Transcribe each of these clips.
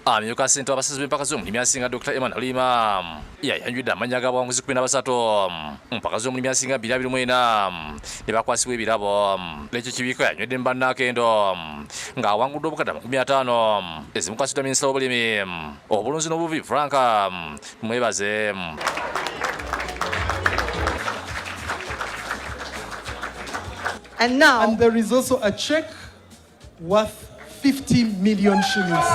Amyuka ssentebe w'abasazi b'empaka z'omulimi asinga, Dr Emma Naluyima, yayanjudde amannya g'abawanguzi 13 mu mpaka z'omulimi asinga 2024 ne bakwasibwa ebirabo. Ekyo kibiika yanywedde mu bannakendo ng'awangudde obukadde 50 ezimukwasiddwa minisita w'obulimi, obulunzi n'obuvubi, Frank Tumwebaze. And now, And there is also a check worth 50 million shillings.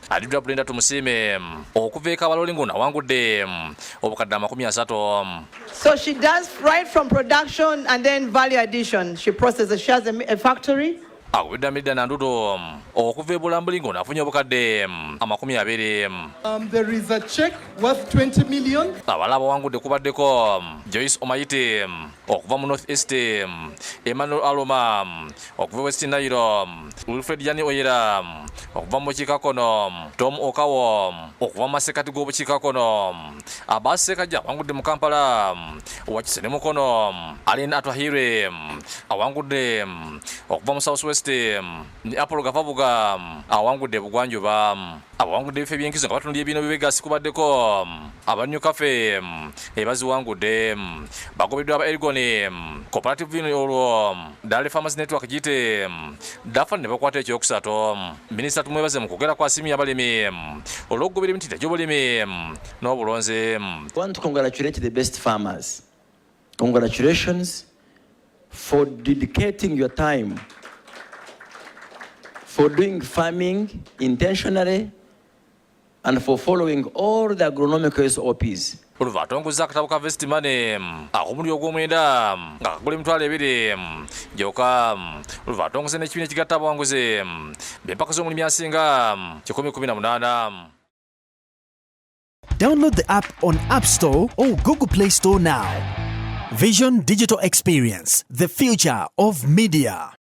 Adiddwa Brenda Tumusiime okuva e Kabaloli ng'ono awangudde obukadde 30. So she does right from production and then value addition. She processes, she has a factory. Agobeddwa Midda Nandudo okuva e Bulambuli ng'ono afunye obukadde 20. There is a check worth 20 million. Abalala abawangudde kubaddeko Joyce Omayite okuva mu North East, Emmanuel Aloma okuva West Nile, Wilfred Yani Oyera okuva mu bukiikakkono, Tom Okawo okuva mu masekkati g'obukiikakkono, Abbas Sekajja awangudde mu Kampala, Wakise ne Mukono, Allen Atwahire awangudde okuva mu South West ne Apollo Gavabuga awangudde Bugwanjuba. Abawangudde ebifo ebyenkizo nga batunulira ebibiina by'obwegassi kubaddeko aba New Cafe ebaziwangudde, bagobeddwa aba Elgon Cooperative Union, olwo Dairy Farmers Network gite Dafa ne bakwata ekyokusatu. Minisita Tumwebaze mu kwogera kwasiimye abalimi olw'okugobera emitendera gy'obulimi n'obulunzi. I want to congratulate the best farmers. Congratulations for dedicating your time, for doing farming intentionally, and for following all the agronomic SOPs. Oluva atongozza akatabo ka Vest Money ak'omulundi ogw'omwenda nga kagula 20,000 gyokka. Oluva atongoza n'ekibiina ekigatta abawanguzi b'empaka z'omulimi asinga 118. Download the app on App Store or Google Play Store now. Vision Digital Experience, the future of media.